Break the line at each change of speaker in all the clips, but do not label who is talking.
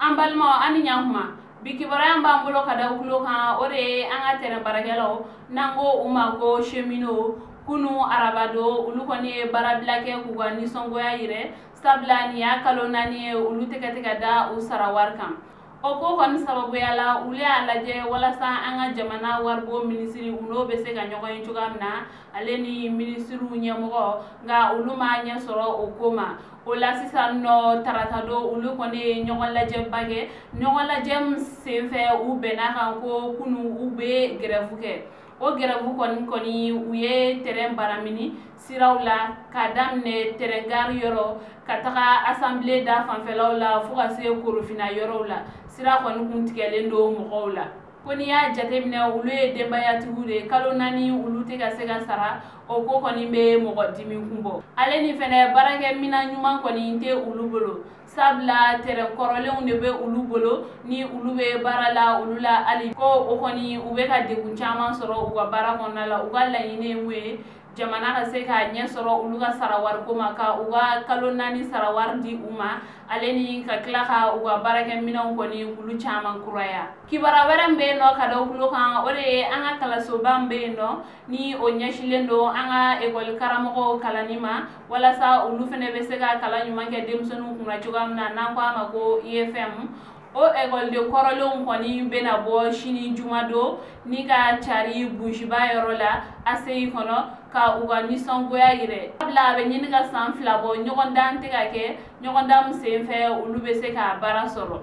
An balimaw, an ni ɲankuma. Bi kibaruya b'an bolo ka da tulo kan, o de ye an ka terrain baarakɛlaw, n'an ko u ma ko cheminots. Kunu arabado, olu kɔni ye baarabila kɛ k'u ka nisɔngoya yɛrɛ, sabula nin y'a kalo 4 ye olu tɛgɛ tɛ ka da u sara wari kan. O ko kɔni sababuya la, olu y'a lajɛ walasa an ka jamana waribon minisiri, u n'o bɛ se ka ɲɔgɔn ye cogoya min na, ale ni minisiriw ɲɛmɔgɔ, nka olu ma ɲɛ sɔrɔ o ko ma. O la sisan nɔ, tarata don, olu kɔni ye ɲɔgɔn lajɛba kɛ. Ɲɔgɔn lajɛ min senfɛ, u bɛnna kan ko kunu u bɛ grève kɛ. O grève kɔni, u ye terrain baramini siraw la, k'a daminɛ terrain gare yɔrɔ ka taga assemblée da fanfɛlaw la, fo ka se Korofina yɔrɔw la. Sira kɔni kun tigɛlen don mɔgɔw la. Ko n'i y'a jateminɛ, olu ye denbayatigiw de ye, kalo 4 olu tɛ ka se ka sara. O ko kɔni bɛ mɔgɔ dimi kun bɔ. Ale ni fɛnɛ, baarakɛminɛn ɲuman kɔni tɛ olu bolo, sabula terrain kɔrɔlenw de bɛ olu bolo ni olu bɛ baara la olu la. Hali ko o kɔni, u bɛ ka degun caman sɔrɔ u ka baara kɔnɔna la. U ka laɲini ye mun ye? Jamana ka se ka ɲɛ sɔrɔ olu ka sara wariko ma, ka u ka kalo 4 sara wari di u ma, ale ni ka tila ka u ka baarakɛminɛnw kɔni k'olu caman kuraya. Kibaruya wɛrɛ min bɛ yen nɔ ka da tulo kan, o de ye an ka kalansoba min bɛ yen nɔ, ni o ɲɛsinlen don an ka ekɔli karamɔgɔw kalanni ma, walasa olu fana bɛ se ka kalan ɲuman kɛ denmisɛnninw kunna cogoya min na, n'an ko a ma ko IFM. O ekɔliden kɔrɔlenw kɔni bɛna bɔ sini jumadon ni ka cari Busiba yɔrɔ la ACI kɔnɔ, ka u ka nisɔngoya yɛrɛ, sabula a bɛ ɲini ka san 2 bɔ, ɲɔgɔndan tɛ ka kɛ, ɲɔgɔndan min senfɛ olu bɛ se ka baara sɔrɔ.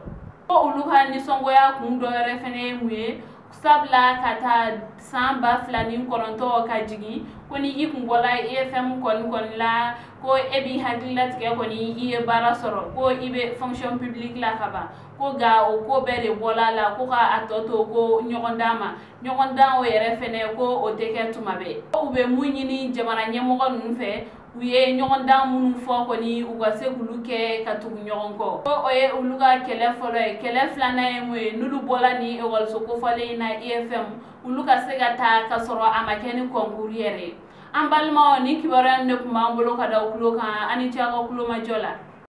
Ko olu ka nisɔngoya kun dɔ wɛrɛ fɛnɛ ye mun ye? Sabula ka taa san 2009 ka jigin, ko ni i kun bɔla IFM kɔni la, ko e b'i hakili latigɛ kɔni, i ye baara sɔrɔ, ko i bɛ fonction publique la ka ban. Ko nka o ko bɛɛ de bɔla a la, ko ka a tɔ to ko ɲɔgɔndan ma. Ɲɔgɔndan o yɛrɛ fɛnɛ, ko o tɛ kɛ tuma bɛɛ. U bɛ mun ɲini jamana ɲɛmɔgɔ ninnu fɛ? U ye ɲɔgɔndan minnu fɔ kɔni, u ka se k'olu kɛ ka tugu ɲɔgɔn kɔ. Ko o ye olu ka kɛlɛ fɔlɔ ye. Kɛlɛ filanan ye mun ye? N'olu bɔla ni ekɔliso kofɔlen in na IFM, olu ka se ka taa ka sɔrɔ a ma kɛ ni concours yɛrɛ ye. An balimaw, ni kibaruya in de tun b'an bolo ka da tulo kan. An ni ce aw ka kulomajɔ la.